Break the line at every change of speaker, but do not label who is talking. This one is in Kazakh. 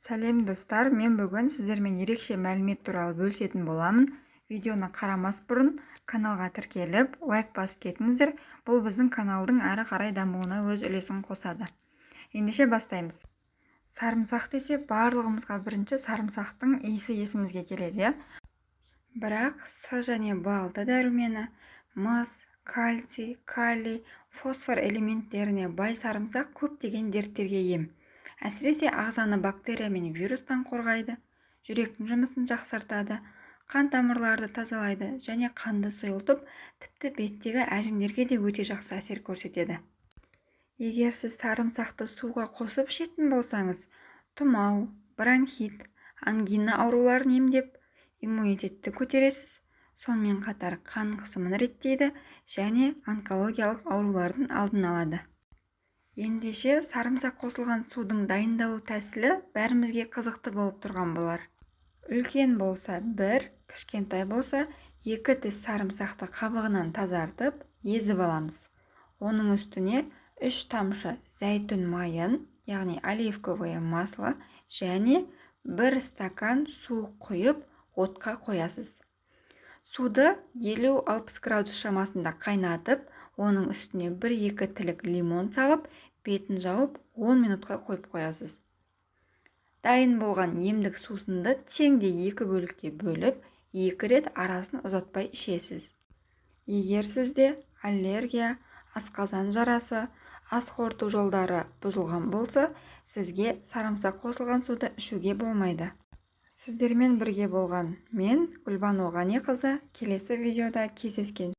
Сәлем, достар! Мен бүгін сіздермен ерекше мәлімет туралы бөлісетін боламын. Видеоны қарамас бұрын каналға тіркеліп, лайк басып кетіңіздер. Бұл біздің каналдың әрі қарай дамуына өз үлесін қосады. Ендеше бастаймыз. Сарымсақ десе, барлығымызға бірінші сарымсақтың иісі есімізге келеді, иә. Бірақ С және Б6 дәрумені, мыс, кальций, калий, фосфор элементтеріне бай сарымсақ көптеген дерттерге ем. Әсіресе ағзаны бактерия мен вирустан қорғайды, жүректің жұмысын жақсартады, қан тамырларды тазалайды және қанды сұйылтып, тіпті беттегі әжімдерге де өте жақсы әсер көрсетеді. Егер сіз сарымсақты суға қосып ішетін болсаңыз, тұмау, бронхит, ангина ауруларын емдеп, иммунитетті көтересіз. Сонымен қатар қан қысымын реттейді және онкологиялық аурулардың алдын алады. Ендеше, сарымсақ қосылған судың дайындалу тәсілі бәрімізге қызықты болып тұрған болар. Үлкен болса бір, кішкентай болса екі тіс сарымсақты қабығынан тазартып, езіп аламыз. Оның үстіне 3 тамшы зәйтүн майын, яғни оливковое масло, және 1 стакан су құйып, отқа қоясыз. Суды 50-60 градус шамасында қайнатып, оның үстіне 1-2 тілік лимон салып, бетін жауып, 10 минутқа қойып қоясыз. Дайын болған емдік сусынды теңдей екі бөлікке бөліп, екі рет арасын ұзатпай ішесіз. Егер сізде аллергия, асқазан жарасы, ас қорыту жолдары бұзылған болса, сізге сарымсақ қосылған суды ішуге болмайды. Сіздермен бірге болған мен, Гүлбану Ғаниқызы. Келесі видеода кездескенше!